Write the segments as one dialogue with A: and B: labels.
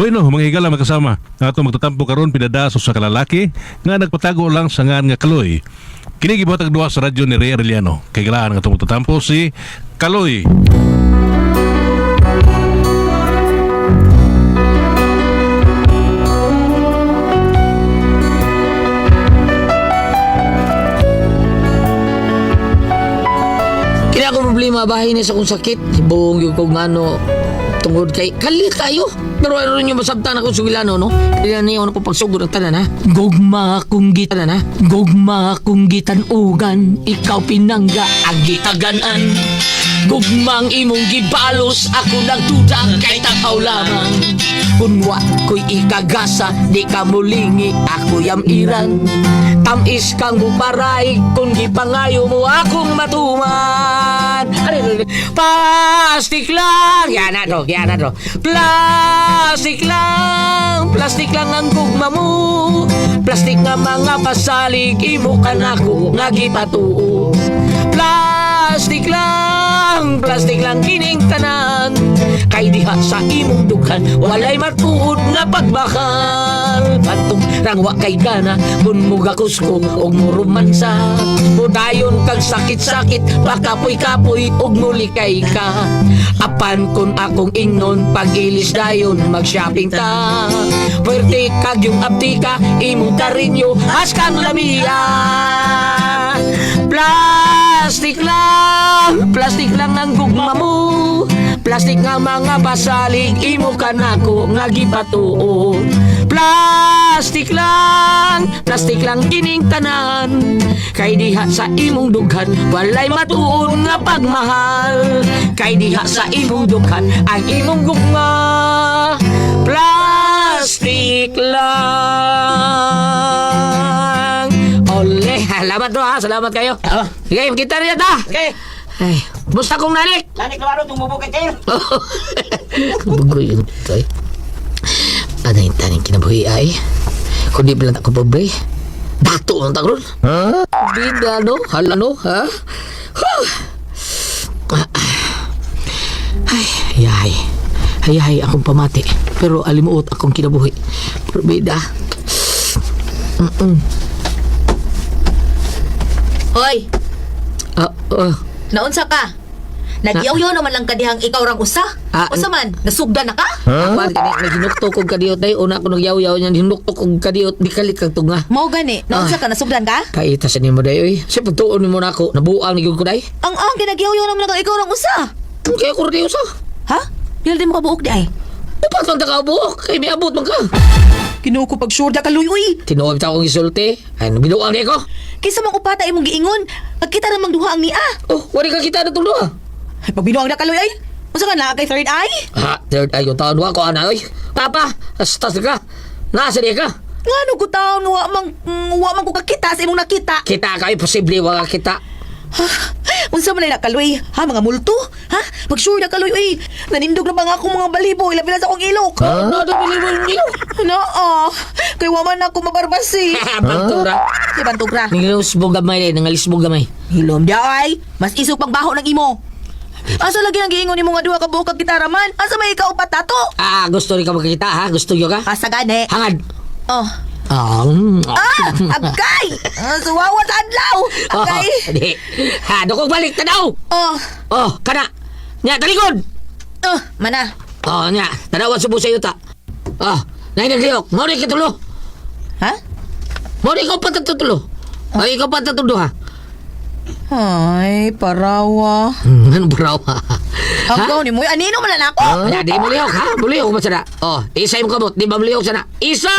A: Bueno, mga higala makasama. Ato magtatampo karon pinada sa usa ka lalaki nga nagpatago lang sa ngan nga Kaloy. Kini gibuhat duha sa radyo ni Ray Arellano. Kay galaan nga atong magtatampo si Kaloy.
B: Kini akong problema bahin ni sa akong sakit. Hibuong yung kong ano tungod kay kalit kayo. Pero ano nyo masabtan akong sugilano, no? Kaya niyo ano ko pagsugod ang tanan, ha? Gugma akong gitanan, ha? Gugma akong gitanugan, ikaw pinangga ang gitaganan. Gugmang imong gibalos, ako nagduda kay takaw lamang. Kunwa ko'y ikagasa, di ka mulingi, ako yamiran. Tamis kang buparay, kung gipangayo mo akong matuman. Aray, aray, aray. Plastic lang! Yan na to, yan na to. Plastic lang! Plastic lang ang gugma mo. Plastic nga mga pasalig, imo ka nako nga gipatuo. Plastic lang, plastic lang kining tanan. Kay diha sa imong dughan, walay matuod nga pagbakal. Pantong rangwa kay gana, kun mugakos ko og murumansa. Mudayon kag sakit-sakit, pakapoy-kapoy og mulikay ka. Apan kun akong ingnon, pag-ilis dayon, mag-shopping ta. Puwerte kag yung abtika, imong karinyo, haskan lamia. Plastic lang, plastic lang ang gugma mo. Plastic nga mga pasalig, imo ka nako nga gipatuo. Plastic lang kining tanan. Kay diha sa imong dughan, walay matuon nga pagmahal. Kay diha sa imong dughan, ang imong gugma. Plastic lang. Ole, salamat to ha, salamat kayo.
C: Oh.
B: Sige, kita rin ta.
C: Okay.
B: Ay, basta kong nanik.
C: Nanik na baro tumubo kay Taylor.
B: Bugoy yun to eh. Panay taning kinabuhi ay. Kung di pala ako pobre, dato ang tagron. Ha? Bida no? Hala no? Ha? Huh. Ay, ay, ay, ay, akong pamati. Pero alimuot akong kinabuhi. Pero bida.
D: Hoy,
B: Ah, ah.
D: naunsa ka? Nagyaw-yaw naman lang kadihang ikaw rang usa.
B: Ah,
D: Usa man, nasugda na ka?
B: Huh? Ako, kani, naghinukto kong kadiyot ay. Una ko nagyaw-yaw niyan, hinukto kong kadiyot. Di kalit kang tunga.
D: Mao gani, naunsa ka nasugdan ka?
B: Kaita sa nimo day, oy. Sa pagtuon nimo na ako, nabuang ni ko day.
D: Ang ginagyaw-yaw naman lang ikaw rang usa.
B: Kaya ko rin usa.
D: Ha? Pila di mo kabuok di ay?
B: Upat man ta ka buok, kay miabot man ka.
D: Kinuo ko pag sure da kaloy uy.
B: Tinuod ta akong isulti. Ay, binuang di ko.
D: Kinsa mang upata imong giingon? Pagkita ramang duha ang nia.
B: Oh, wala ka kita na itong duha.
D: Ay, pagbinuang da kaloy ay. Unsa ka na kay third eye?
B: Ha, third eye yung taon wa ko ana oy. Papa, astas ka. Nasa di ka.
D: Ngano ko taon wa man ko kakita sa imong nakita.
B: Kita ka imposible wa ka kita.
D: Ha? Unsa man ay nakaloy? Ha, mga multo? Ha? Pag sure na kaloy uy. Nanindog na ba nga akong mga balibo ilabi na sa akong ilok.
B: Ano do bili mo niyo?
D: Ano ah? Kay wa man ako mabarbasi.
B: Pantura.
D: Si Bantugra.
B: Nangalisbog gamay day, nangalisbog gamay.
D: Hilom di ay. Mas isog pagbaho ng imo. Asa lagi ang giingon nimo nga duha ka buok kag gitara man? Asa may ikaw patato?
B: Ah, gusto rin ka magkita ha? Gusto nyo ka?
D: Asa gani?
B: Hangad.
D: Oh.
B: Ah,
D: Ah, agay! Ah, suwawa sa adlaw. Agay.
B: Oh, di. Ha, dukog balik tanaw.
D: Oh.
B: Oh, kana. Nya talikod.
D: Oh, mana.
B: Oh, nya, tanawa subo sa yuta. Oh, nay naglihok. Mao ni katulo.
D: Ha?
B: Mao ni ikaw patatulo. Ay, ikaw patatulo ha.
D: Ay, parawa.
B: Ano bro? Ha?
D: Hanggaw ni mo. Anino man lang ako?
B: Nya, di mo lihok ha? Mulihok ba sana? Oh, isa yung kamot, di ba mulihok sana? Isa!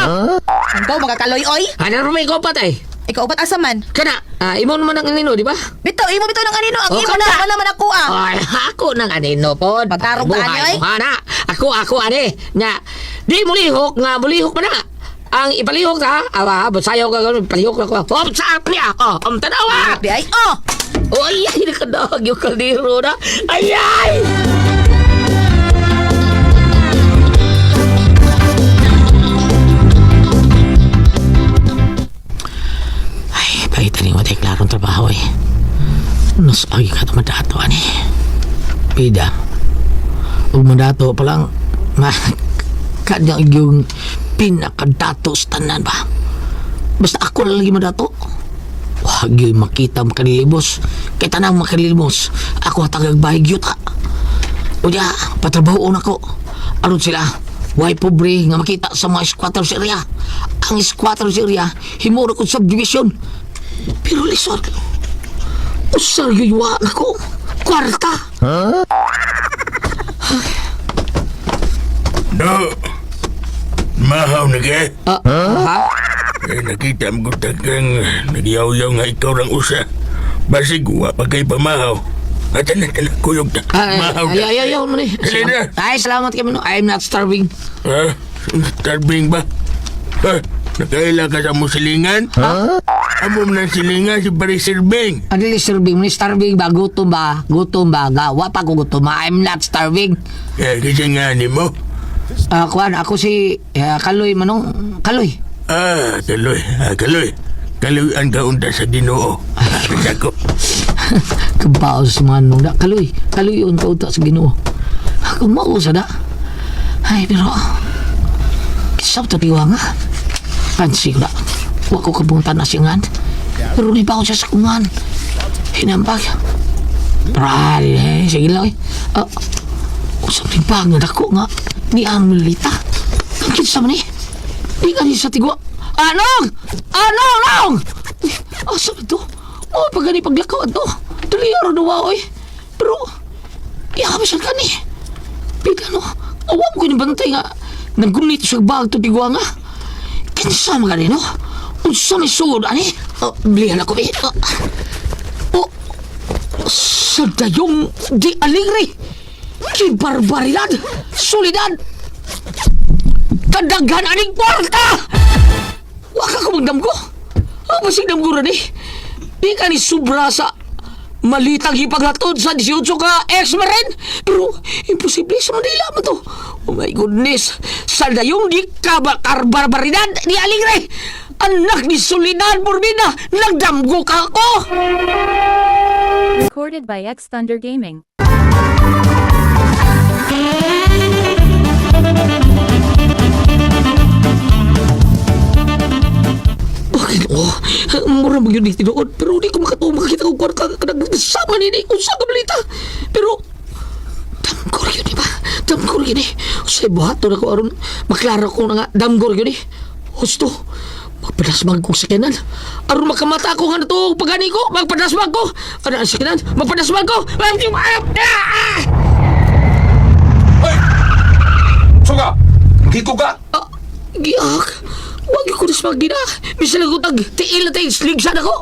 D: Hanggaw mga kaloy oy.
B: Ano rin may ikaw patay?
D: Ikaw upat asa man?
B: Kana, ah, imo naman ang anino, di ba?
D: Bitaw imo bitaw ng anino. Ang
B: Oh,
D: imo na
B: kana.
D: wala man ako ah.
B: Ay, ako nang anino pod.
D: Pagtarong ka,
B: Buhay
D: ani, oy.
B: mo, ana. Ako, ako, ani. Nya, di mulihok nga, mulihok pa na. Ang ipalihok ta, awa, basayaw ka ganun, ipalihok na ko. Oh, sa niya, oh, tanawa!
D: Di ay. Oh.
B: Oh, ay, ay, nakadahag yung kaldero na. Ay, ay! Ay, pahita ni mo tayo klarong trabaho eh. Nas, ay, ka tumadato, ani. Pida. Ug mo dato pa lang, ma, Kanyang yung pinakadato sa tanan ba. Basta ako lang lagi madato. Wag yun makita makalilibos. Kay tanang makalilibos. Ako hatagag bahig yuta. Unya, patrabahoon ako. Aron sila, way pobre nga makita sa mga squatters area. Ang squatters area, himuro kong subdivision. Pero lisod, usar yun wa nako. Kwarta!
C: No. Mahaw na ka.
B: Ah, ha?
C: Eh, nakita mo ko tagang nagyaw-yaw nga ikaw rang usa. Basig, wa pa kay pamahaw. At na, tana, kuyog ta.
B: Ay,
C: Mahaw
B: ay,
C: ta.
B: ay, ay, ay, ay,
C: Dali na.
B: ay, salamat kami no. I'm not starving.
C: Ha? Starving ba? Ha? Nakaila ka sa musilingan? Ha? Amo man ang silingan si Pare Sirbing.
B: Ano yung starving? May starving ba? Gutom ba? Gutom ba? Gawa pa ko gutom. I'm not starving.
C: Eh, kasi nga ni mo.
B: Ah, kuan, ako si Kaloy Manong. Kaloy.
C: Ah, kaloy. Ah, kaloy. Kaloy ang kaunta sa Ginoo. Ah, ako.
B: Kabaos si Manong da. Kaloy. Kaloy yun kauta sa Ginoo. Ako mao sa da. Ay, pero kisaw to tiwa nga. Pansi ko da. Wa ko kabuntan na siyangan. Pero ni pa ako siya sa kungan. Hinambag. Pral, eh. Sige lang eh. Ah, usap ni bag nga dako nga. Ni ang milita. Ang kinsa man eh. Di ka ni sa tigwa. Anong! Anong! Anong! Uy, asa ba to? Oh, pag gani paglakaw ato. Dali araw na oy. Pero, iya ka siya kani. Pika no, awam ko ni bantay nga. Naggunit siya bag to tigwa nga. Kinsa man gani no? Unsa may sugod ani? Oh, blihan ako eh. Oh, oh, sa dayong di aligre. Ki barbaridad, solidad. Kadaghan aning kwarta! Waka ko magdamgo. Ang basig damgo rin eh. Di ka ni sobra sa malitang hipaghatod sa 18 ka ex rin. Pero imposible sa Manila man to. Oh my goodness. Sa dayong di ka ba karbarbaridad ni Aligre. Anak ni Soledad Borbina, nagdamgo ka ako!
E: Recorded by X Thunder Gaming.
B: Okay, oh, mura mag yun tinuod. Pero di ko makatuo makakita ko kwarta kanagsama nini unsa ka balita. Pero damgor yun di ba? Damgor yun eh. Sa buhaton ako aron maklaro ko na nga damgor yun eh. Husto. Magpadasmag kong sakyanan. Aron makamata ako nga nato pagani ko, magpadasmag ko. Ano ang sakyanan? Magpadasmag ko. Ah!
F: Hoy! Suga! Giko ka!
B: Ah, giak. Wag ko dasmag din ah. Bisan ako tag tiil na tayo sligsan ako.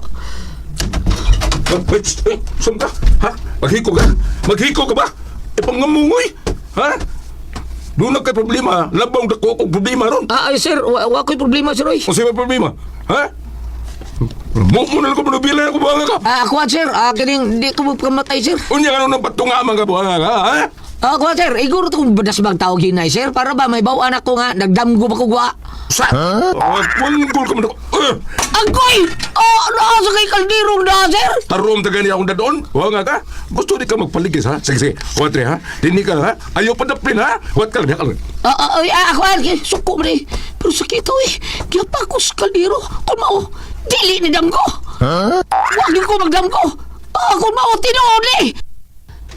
F: Wait, eh, sum ka? Ha? Maghiko ka? Maghiko ka ba? E pangamungoy! Ha? Doon na kay problema. Labang dako kong problema ron.
B: Ah, ay, sir, wa ko'y problema, sir, oy.
F: Kung sa'yo may problema? Ha? Mo mo na lang ko manubila ako buhanga ka.
B: Ah, ako, sir, ah, kining di ko magkamatay, sir.
F: Unya ka nung patunga man ka buhanga ka, ha?
B: Ah, ako, sir, iguro to kong badasbag tawag hinay, sir, para ba may bawaan ako nga, nagdamgo ba ko gwa.
F: Sa! Oh, wanggol ka man ako. Eh,
B: Agoy! Oh, naa sa kay kaldirong na, sir!
F: tarom ta gani akong dadon. Buhanga ka. Gusto di ka magpaligis, ha? Sige, sige. Huwat ha? Dini ka, ha? Ayaw pa daplin, ha? Huwat ka lang, ka lang.
B: Ah, ah, ay, ah, ako, ah, suko man eh. Pero sakit eh. Giyapa ko sa kaldero. Kung mao, dili ni damgo. Huh? Wag yun ko magdamgo. Ah, kung mao, tinuod eh.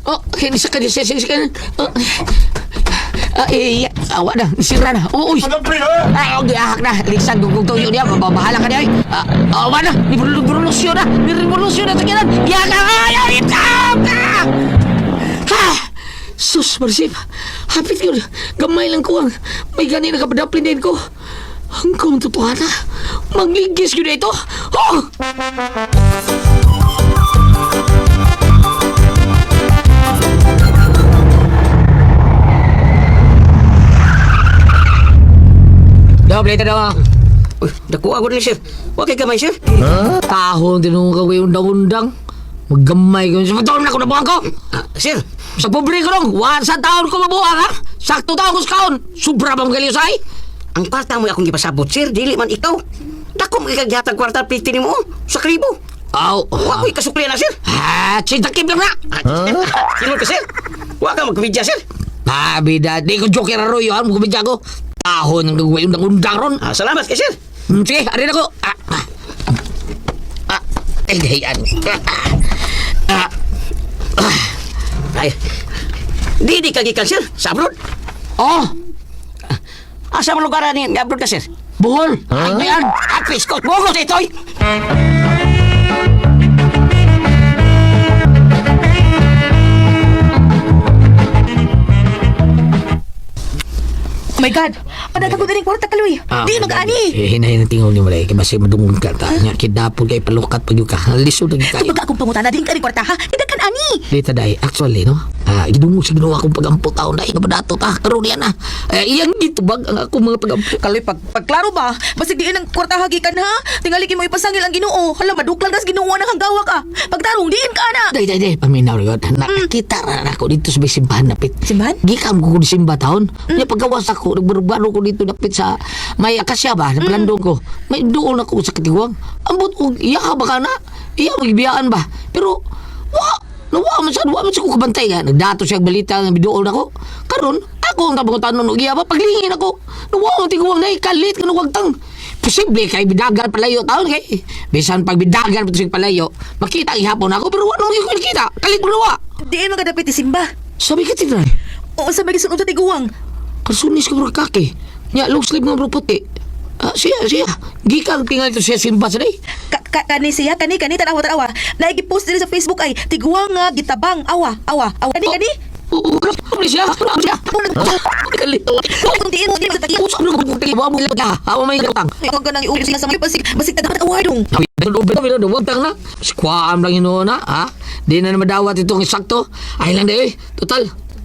B: Oh, kini sa kanya, sa kanya. Oh, ah, eh, awa na, sira na. Uy,
F: Padaplin, ha?
B: Ay, og giahak na. Ligsan gugug tuyo niya. Mabahala ka niya. Ay. Ah, awa na. Ni revolusyon na. Ni revolusyon na sa kinan. Giahak na. Ay, ay, ah, ah! Ha! Sus, Marsip. Hapit yun. Gamay lang ko ang may gani nakapadaplin din ko. Ang kong totohana. Magligis yun na ito. Oh! Doble ito daw.
G: Uy, nakuha ko rin, sir. Huwag kay gamay, sir.
B: Tahon tinungong ka undang-undang. Maggamay ko. Sa na ko na buwang ko.
G: Ah, sir,
B: Sa pobre ko dong, wa sa taon ko mabuang ha. Sakto taon ko sa kaon. Sobra bang galiw say?
G: Ang kwarta mo akong gipasabot, sir. Dili man ikaw. Dako mo ikagyatag kwarta piti nimo oh, sa kribo.
B: Aw.
G: Wa ko'y kasuklian na, sir.
B: Ha, chintakip lang na.
G: Ah, sino ka, sir? Wa ka magkomedya, sir.
B: Ah, bida. Di ko joker aroy. Ano, kumidya ko. Ahon ang gagawin undang undang ron.
G: Ah, salamat kay sir.
B: Sige, arin ako. Ah, ah. Ah, ay, dahiyan. Ah, ah.
G: Ay. Di ka gikan sir sa abroad.
B: Oh,
G: Asa man lugar ani nga abroad ka sir?
B: Bohol. Ay, dahiyan.
G: Ah, piskot mo ko itoy.
D: Oh my God! Padagan ko din kwarta kaloy. Di mag-ani.
B: Eh, hinahin ang tingog ni Malay. Kaya basta madungog ka. Ta. Nga, kidapon kay palukat pag ka. Lisod lagi kayo.
D: Tubag akong pangutana din ka rin kwarta ha. Kidakan ani.
B: Dita day, actually, no? Ah, gidungog sa Ginoo akong pagampo taon dahil nga dato ta. Karon yan ah. Eh, iyang gitubag ang akong mga pagampo.
D: Kaloy pag pagklaro ba? Basig diin ang kwarta hagikan ha. Tingali kay mo ipasangil ang Ginoo. Hala maduklan kas Ginoo nang hanggawa ka. Pagtarong diin ka na.
B: Day, day, day, paminaw rin. Nakakita ra na ako dito sa may simbahan napit.
D: Simbahan?
B: Gikam ko kung simba taon. Mm. Paggawas ako, nagbaro ko dito napit sa may akasya ba, na palandong ko. May doon ako sa katiwang. Ambot ko, iya ka ba ka na? Iya, magbiyaan ba? Pero, wa, nawa man sa, wa man sa ko kabantay nga. Nagdato siya ang balita nga bidoon ako. Karon, ako ang kabangutan nun, iya ba? Paglingin ako. Nawa man tiguang na, kalit ka tang. Posible kay bidagan palayo taon kay. Bisan pag bidagan pa palayo, makita gihapon ako pero wa nung ko nakita. Kalit mo nawa.
D: Diin magadapit simba.
B: Sabi ka tinay.
D: Oo sa may gisunod sa tiguang.
B: Kasunis ko bro kaki. Nya long sleeve nga bro puti. Ah, siya, siya. Gikang tingal ito siya simba sa day.
D: Ka, ka, kani siya kani kani tanawa tanawa. Naigi-post diri sa Facebook ay tiguang nga gitabang awa awa awa kani kani.
B: Oo, grabe siya. Grabe siya. Kalit.
D: Kung diin mo diin sa tagi.
B: Usap mo kung tingin mo ka. Awa may utang.
D: Ang ganang iulis na sa mga basig basig tagaan awa dong.
B: Utang na. Squam lang yun na, ha? Di na madawat itong sakto. Ay lang di, eh. Total.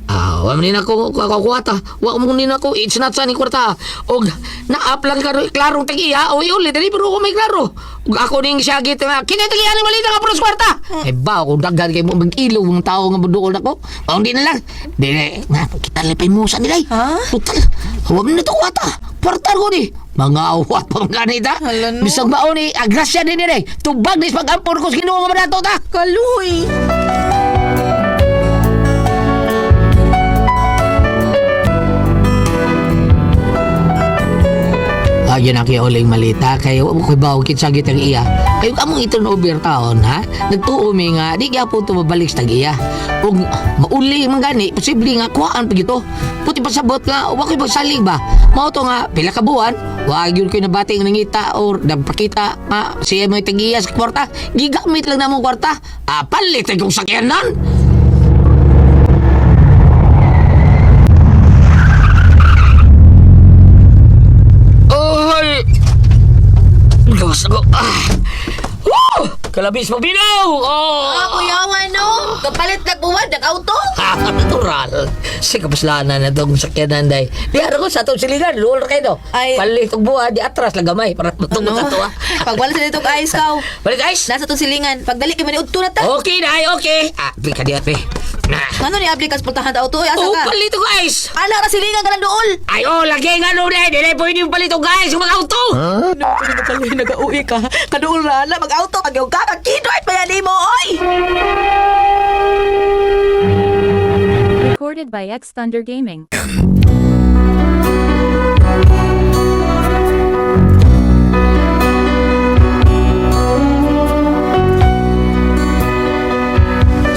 B: Ah, wa man ni nako kuwata. Wa mo ni nako it's not sa ni kwarta. Og naap lang ka klarong tag-iya o ulit dali pero ko may klaro. Ug ako ning siya git nga kini tag-iya ni malita nga puros kwarta. Ay ba ako daghan kay mo mag-ilo ang tao nga moduol nako. Mao di na lang. Di na nga kita lipay mo sa nilay.
D: Ha?
B: Total. Wa man na to kwarta. Kwarta ko ni. Mga awat pa mga ganita.
D: Hala, no.
B: Bisag mao ni agrasya din ni. Tubag ni sa pag-ampon ko sa Ginoo nga madato ta.
D: Kaloy.
B: Lagi na kayo uling malita kayo wa ko bawo kinsa gid ang iya. Kayo among i-turn over taon ha. Nagtuo mi nga di gyapon to mabalik sa tag-iya. Ug mauli man gani posible nga kuhaan pa gito. Puti pasabot nga wa koy pagsalig ba. Mao to nga pila ka buwan wa gyud koy nabati nga nangita or nagpakita nga siya may tag-iya sa kwarta. Gigamit lang namong kwarta. Ah, palit ay kong sakyanan. Oy! Gawas ako. Ah. Woo! Kalabis magbinaw! Oh!
D: Ah, kuya no. Kapalit nagbuwad nag-auto.
B: Ah, natural. Sa kapaslanan na itong sakyanan day. Di ano ko sa atong silingan, luol ra kayo no.
D: Ay.
B: Palit og buha, di atras lang gamay para matungod sa tuwa.
D: Pag wala sa dito ayos ka.
B: Balik guys.
D: Nasa tong silingan. Pagdali kay maniudto na ta.
B: Okay na, okay. Ah, di ka di ate. Na.
D: Ngano ni abli kas pultahan ta auto? Oy, asa
B: Oh,
D: ka?
B: palit og guys.
D: Ala ra silingan ka lang dool.
B: Ay, oh, lagi nga no, di. Di na pwede yung palit og guys, yung mga auto.
D: Ano ko kaloy nagauwi ka? Kadool ra ala mag-auto kag ka kag kidort pa yan mo oy.
E: Recorded by X Thunder Gaming.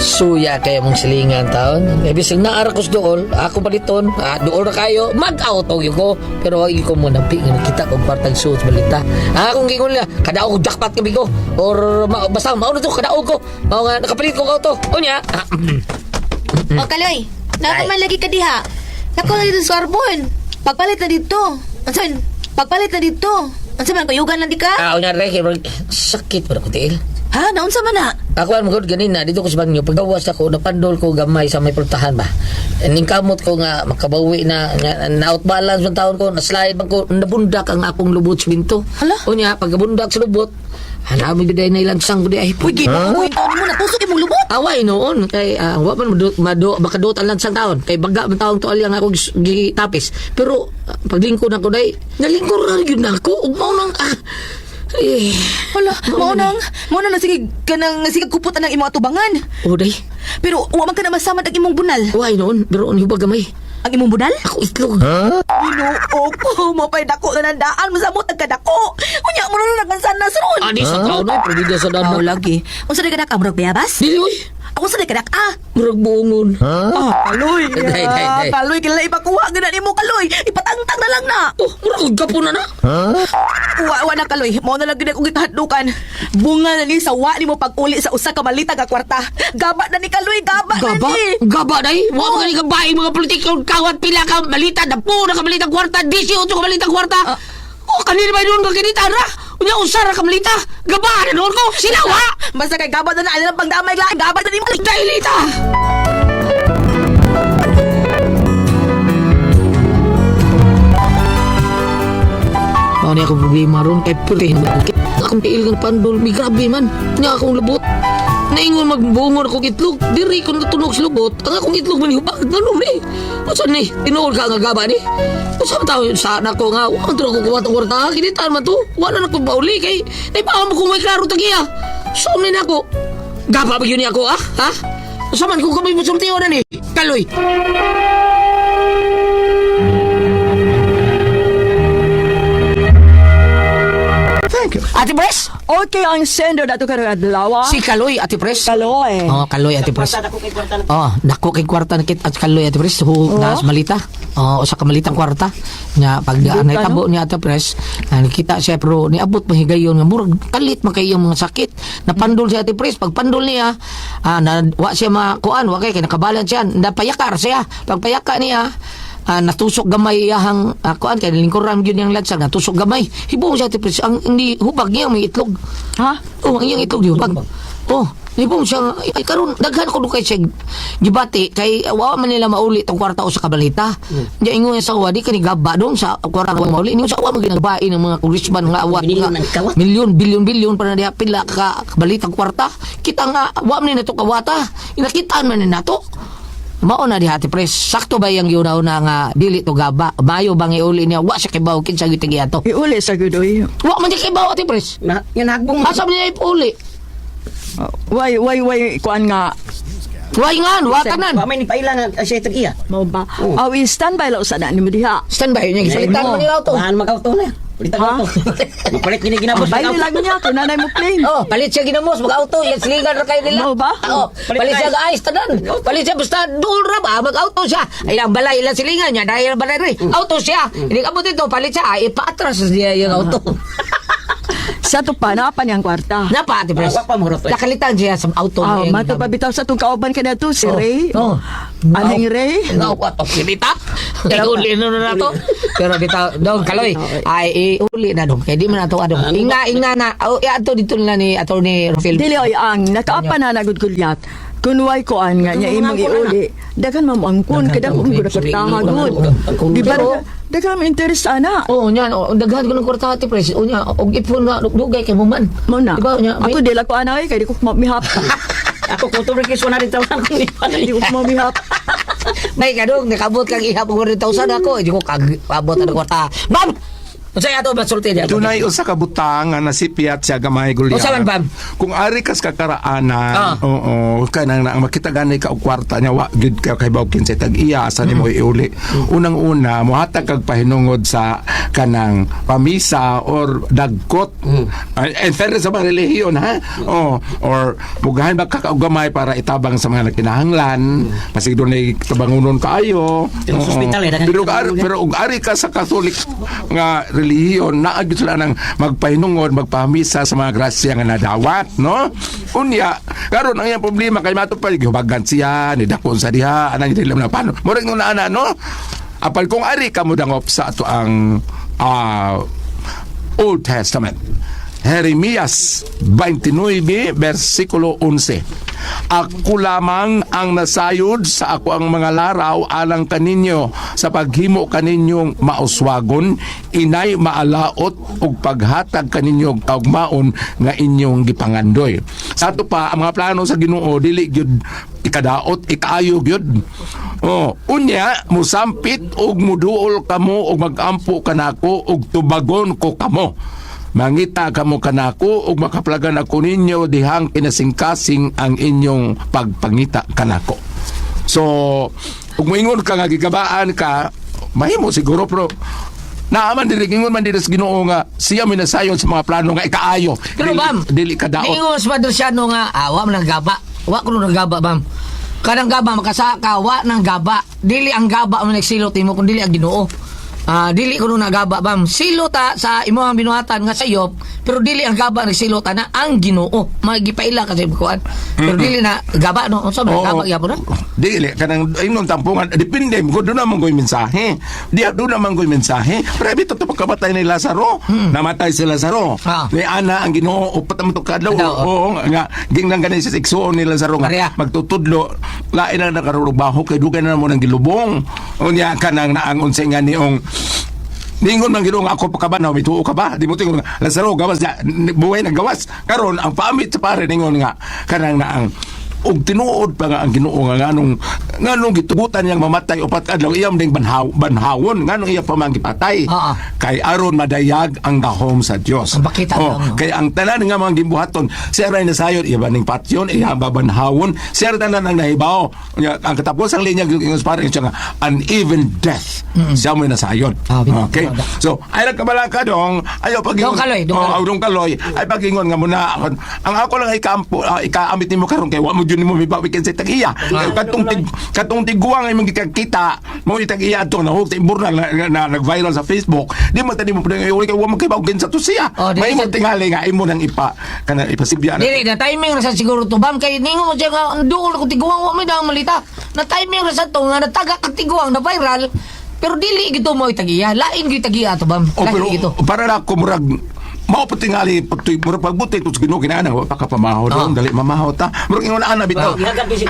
B: Suya kayo mong silingan taon. Eh, bisag naara ko sa dool, ako paliton, ah, dool na kayo, mag-auto yun ko. Pero ay ko muna, pi, nga nakita kong kwartang suits balita. Ah, akong gingon nila, kadaog ko jackpot gabi ko. Or, ma, basta, mauna to, kadaog ko. Mao nga, nakapalit ko auto. Unya, ah,
D: O kaloy,
B: Ay.
D: nako man lagi ka diha. Nako na dito sa carbon. Pagpalit na dito. Unsa man? Pagpalit na dito. Unsa man kuyugan lang di ka?
B: ah, unya, Rek, sakit pa na ko tiil.
D: Ha, naunsa man na?
B: Ako ang magod ganina dito ko sa banyo paggawas ako napandol ko gamay sa may pultahan ba. Ning kamot ko nga makabawi na nga, na out balance man taon ko na slide man ko nabundak ang akong lubot sa binto.
D: Hala?
B: Unya pagkabundak sa lubot hanami gid na ilansang gud ay.
D: Uy, ginawa ko yung taon mo natusok imong lubot.
B: Away noon kay wa man madu, madu, makadot ang lansang taon kay baga man taon to ang ako gitapis pero paglingkod ako day nalingkod ra gyud nako ug mao nang eh
D: Hala, mao nang nasige kanang sige kupot ang imong atubangan.
B: oh day.
D: Pero wa man ka na masamad ang imong bunal.
B: Way noon pero ang hubag gamay.
D: Ang imong budal?
B: Ako itlog.
D: Ginoo ko, mapay dako na nandaan, masamot ang kadako. Unya mo na nagmansanas ron.
B: Ani sa tao na, pero di na sa dana.
D: Aw lagi. Unsa di kadak murag bayabas?
B: Dili oy.
D: Ako sa di kadak ah.
B: Murag buongon.
D: Ah, kaloy.
B: Day, day, day.
D: Kaloy kila ipakuha gid nimo kaloy. Ipatangtang na lang na.
B: Oh, murag og gapo na na.
D: Wa wa na kaloy. Mao na lang gid akong gikahadlukan. Bunga na ni sa wa nimo pag-uli sa usa ka malita nga kwarta. Gaba na ni kaloy, gaba,
B: Gaba?
D: na ni.
B: Gaba day? Wa mga ni gabae mga politiko kawat pila ka malita dapo na ka malita kwarta 18 ka malita kwarta. Oh, kanina ba doon ka kinita ra? Unya usa ra ka malita. Gaba na doon ko. Sila wa.
D: Basta kay gaba na na alam pagdamay la, gaba na nimo.
B: Dahil ita. Mao ni ako problema ron kay putih na akong tiil ng pandol, mi grabe man. Nya akong lubot. Naingon magbungor akong itlog. Diri ko natunog sa lubot. Ang akong itlog man hubag. Ganun ni. Usa ni, tinuod ka nga gaba ni. Usa man tao sa nako nga, wa man to ako kuha tong kwarta. Kinitaan man to. Wala na ko bauli kay naipaam ko may klaro tagiya. So ni nako. Gaba ba yun ni ako ah? Ha? Usa man kung kami musulti na ni. Kaloy.
H: Thank you.
B: Ate Pres?
I: Okay, ang sender dato karong adlaw.
B: Si Kaloy, Ate Pres.
I: Kaloy.
B: Oh, Kaloy, Ate Pres. Oh, dako kay kwarta na kit at Kaloy, Ate Pres. Hu, nas malita. Oh, usa ka malitang kwarta. Nya pag
I: Buta,
B: naitabo niya Ate Pres, nakita siya pero niabot man higayon nga murag kalit man kay iyang mga sakit. Napandol siya Ate Pres. Pag pandol niya, na, wa siya makuan, wa kay nakabalan siya, napayakar siya. Pagpayaka niya, natusok gamay iyahang kuan kay lingkuran gyud niyang ladsag natusok gamay. Hibong siya Ate Pres, ang hindi hubag niya may itlog.
I: Ha?
B: Oh, ang iyang itlog di hubag. Oh, nibong siya nga, ay karon daghan ko kay siya gibati kay wa man nila mauli tong kwarta o sa kabalita. Diya ingon niya sa wa di kani gaba dong sa kwarta wa mauli ingon sa wa man ginabain ng mga congressman nga wa
G: Milyon
B: nga
G: ang kawat.
B: milyon bilyon bilyon para na diha pila ka kabalitang kwarta. Kita nga wa man ni nato kawata. Inakitaan man ni nato. Mao na diha Ate Pres. Sakto ba yang giuna-una nga dili to gaba? Mayo bang iuli niya? Wa siya kibaw kinsa gyud tagiya to.
I: Iuli sa gudoy.
B: Wa man siya kibaw Ate Pres.
G: Na, yan hagbong.
B: Asa man niya iuli?
I: Way way way kuan nga
B: Wa ingan, wa tanan.
G: Wa may ni paila na siya tag iya.
I: mao ba? Aw i-standby lang sa na nimo diha.
B: Stand by niya. Gisalitan mo nila auto.
G: Tahan mag-auto na. Palit ang
I: Ha?
G: auto. Mapalit gini ginabos.
I: Bay lang niya kung nanay mo plane.
B: Oh, palit siya ginamos, mag-auto, yan siligan ra kayo nila.
I: Mao ba?
B: Oo, palit siya ga ayos tanan. Palit siya basta dool ra ba mag-auto siya. Ay ang balay ilang silingan niya, dahil balay rin. Auto siya. Hindi abot ito, palit siya, ay ipaatras niya yung auto.
I: Sa to pa na pa niyang kwarta.
B: Napa, Ate Pres.
G: Ah, wa pa mahurot, eh.
B: Nakalitan siya sa auto.
I: Ah,
B: niya.
I: mato pa bitaw sa tong kauban ka na to si
B: Oh,
I: Ray.
B: oh.
I: Aning Ray.
B: No, what of kinita? Iuli na na to. Pero bitaw, dong kaloy. Ay, iuli na dong. Kaya di man na to adong. Ingna, ingna na. Oh, ato dito na ni Attorney Rafael.
I: Dili oy ang nakaapa na nagud kulyat. Kun way kuan nga niya imong iuli. Daghan mo angkon
B: Daghan
I: kada
B: tao,
I: kung gud
B: sorry,
I: kwartaha gud.
B: angkon.
I: Di ba
B: Pero-
I: daghan mo interest ana.
B: Oo, niyan. O, daghan ko ng kwarta Ate Pres. O niya, og ipon na, dugay kay mo man.
I: Mo na.
B: Diba, niya, may-
I: Ako dili ko ana oy kay di ko mabihap.
G: Ako ko to rin na rin tawanan kung
I: Di ko mabihap.
B: May kadong, nakabot kang ihap og 100,000 ako. Hindi ko kagabot ang kwarta. Ma'am! Unsay ato masulti niya?
H: Dunay usa ka butang nga nasipyat siya gamay gulya.
B: Usa man, Pam?
H: Kung ari kas kakaraanan,
B: Ah.
H: oo, kanang na, makita gani ka og kwarta niya wa gyud ka kay baw kinsay tag iya asa nimo iuli. Unang-una mohatag kag pahinungod sa kanang pamisa or dagkot. And fairness sa mga relihiyon ha. Oh, or mugahan ba ka og gamay para itabang sa mga nagkinahanglan. Pasig dunay tabangunon kaayo.
G: Pero sa
H: Oo.
G: ospital, eh, daghan
H: Pero
G: tabangunon.
H: pero og ari ka sa Catholic nga relihiyon naa gyud sila nang magpahinungod magpamisa sa mga grasya nga nadawat no unya karon ang iyang problema kay mato pa gihubagan siya ni dakon sa diha anang dili na paano murag nung ana no apal kung ari ka mo dangop sa ato ang Old Testament Jeremias 29 versikulo 11. Ako lamang ang nasayod sa ako ang mga laraw alang kaninyo sa paghimo kaninyong mauswagon inay maalaot ug paghatag kaninyong kaugmaon nga inyong gipangandoy. Sa ato pa ang mga plano sa Ginoo dili gyud ikadaot ikaayo gyud. Oh, unya musampit ug muduol kamo ug magampo kanako ug tubagon ko kamo. Mangita kamo kanako ug makaplagan ako ninyo dihang kinasingkasing ang inyong pagpangita kanako. So, Ug moingon ka nga gigabaan ka, mahimo siguro pero naaman diri ingon man diri sa Ginoo nga siya may nasayon sa mga plano nga ikaayo.
B: Pero
H: Dili-
B: bam,
H: dili ka daot.
B: Niingon sa Padre Siano nga, wa man ang gaba. Wa ko nang gaba, bam. Kanang gaba, makasaka, wa nang gaba. Dili ang gaba mo nagsilot nimo kun dili ang Ginoo. Dili ko nung nagaba, bam. Silot ta sa imong binuhatan nga sayop, pero dili ang gaba nagsilot ana ang Ginoo. Magipaila ka sa kuan. Pero dili na gaba no. Unsa man
H: Oo.
B: gaba gyapon na?
H: Dili kanang imong tampungan depende ko doon naman ko'y mensahe. Di doon naman ko'y mensahe. Pero bito to pagkamatay ni Lazaro. Namatay si Lazaro. Ni ana ang Ginoo upat man to kadlaw.
B: Adlaw, oh.
H: Oo nga gingnan gani sa igsuon ni Lazaro nga
B: Maria.
H: magtutudlo lain na nakarurugbaho kay dugay na mo nang gilubong. Unya kanang naang unsay nga niong Ningon man Ginoo nga ako pa ka ba na mituo ka ba? Di mo tingon nga Lazaro gawas na buhay na gawas. Karon ang paamit sa pare ningon nga kanang naang og tinuod pa nga ang Ginoo nga nganong nganong gitugutan niyang mamatay upat ka adlaw iyam ding banhawon nganong iya pa man gipatay kay aron madayag ang gahom sa Dios.
B: Ang bakita
H: Oh,
B: lang, no?
H: kay ang tanan nga mga gimbuhaton siya ray nasayon iya ba ning patyon iya ba banhawon siya ra tanan ang nahibaw. Unya, ang katapos ang linya ingon sa pare siya nga uneven death siya mo nasayon. Okay. So, ay nagkabala ka dong, ayaw pag-ingon.
B: Dong Kaloy, dong
H: Oh,
B: Kaloy.
H: dong Kaloy. Ay pag-ingon nga muna. Ang ako lang ay kampo, ikaamit nimo karon kay wa mo jud nimo mibawi sa tag-iya. Katong tig katong tiguang imong gikakita, mo itag-iya ato na sa imburna na, na, na, nag-viral sa Facebook. Di mo tani mo pud kay wa mo kay bawgen sa to siya.
B: Oh, di
H: May mo
B: sa-
H: tingali nga imo nang ipa kana ipasibya na.
B: Dili na timing ra sa siguro to bam kay ningon mo siya nga ang duol ko tiguang wa may daang malita. Na timing ra sa to nga nataga kag tiguang na viral pero dili gito mo itagiya. Lain gyud tagiya to bam.
H: Oh,
B: Lain
H: pero
B: gito.
H: para na ako murag mao pa tingali pagtuy murag pagbuti to sa Ginoo kinana wa pa ka pamahaw doon dali mamahaw ta murag ingon ana bitaw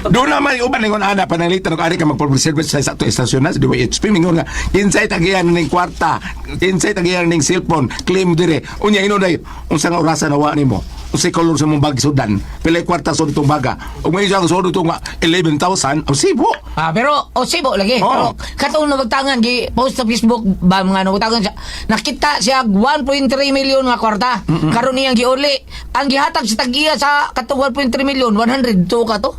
H: doon naman uban ingon ana pananglitan og ari ka mag-public service sa ato estasyon na sa DYHP mingon nga kinsay tagiyan ning kwarta kinsay tagiyan ning cellphone claim dire unya ingon day unsa nga orasa nawa nimo unsay color sa mong bag sudan pila kwarta sa itong baga ug may isang sud itong 11,000 ang sibo.
B: Pero o sibo lagi.
H: Oo.
B: Pero katong nabagtangan gi post sa Facebook ba mga nabagtangan siya nakita siya 1.3 million nga kwarta. Karon niyang giuli ang gihatag sa tag-iya sa katong 1.3 million 102 ka to.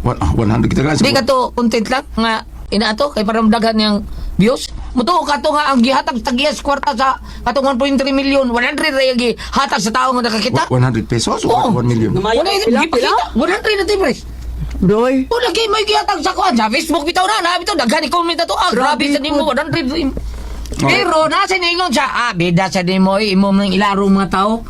H: 100 kita ka
B: Di ka to content lang nga ina ato kay para daghan niyang views. Mutuo ka to nga ang gihatag sa tag-iya sa kwarta sa katong 1.3 million 100 ra yung gihatag sa tao nga nakakita.
H: 100 pesos o
B: Oo.
H: 1 million?
B: Wala gipakita 100 na tipres.
I: Doy.
B: Wala kay may gihatag sa kuan sa Facebook bitaw na na bitaw daghan ni comment na to. Grabe sa nimo 100. Pero nasa ningon siya, bida sa nimo eh, imo nang ilaro mga tao.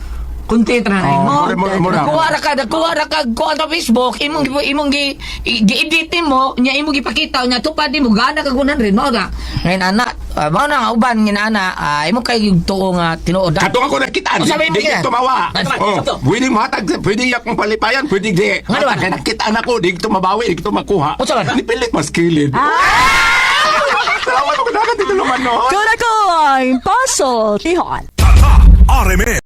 B: Content na
H: Oh,
B: nimo.
H: mura.
B: Nakuha ra ka, nakuha ra ka kuan sa Facebook, imong imong gi gi-edit nimo, nya imong gipakita nya tupad nimo gana ka 100 mao na. Ngayon ana, mao na nga uban ngin ana, imo kay tuo nga tinuod.
H: Katong ako nakita,
B: Oh,
H: di,
B: sabi mo
H: di
B: kita.
H: tumawa. Oh, pwede matag, pwede yakong palipayan, pwede di.
B: Nga naman.
H: Kaya nakita na ko, di ko mabawi, di ko makuha.
B: Unsa man?
H: Nipilit mas kilid. Salamat ko dagat dito naman, no?
I: Kurakoy, Puzzle, Tihon.
J: RMN.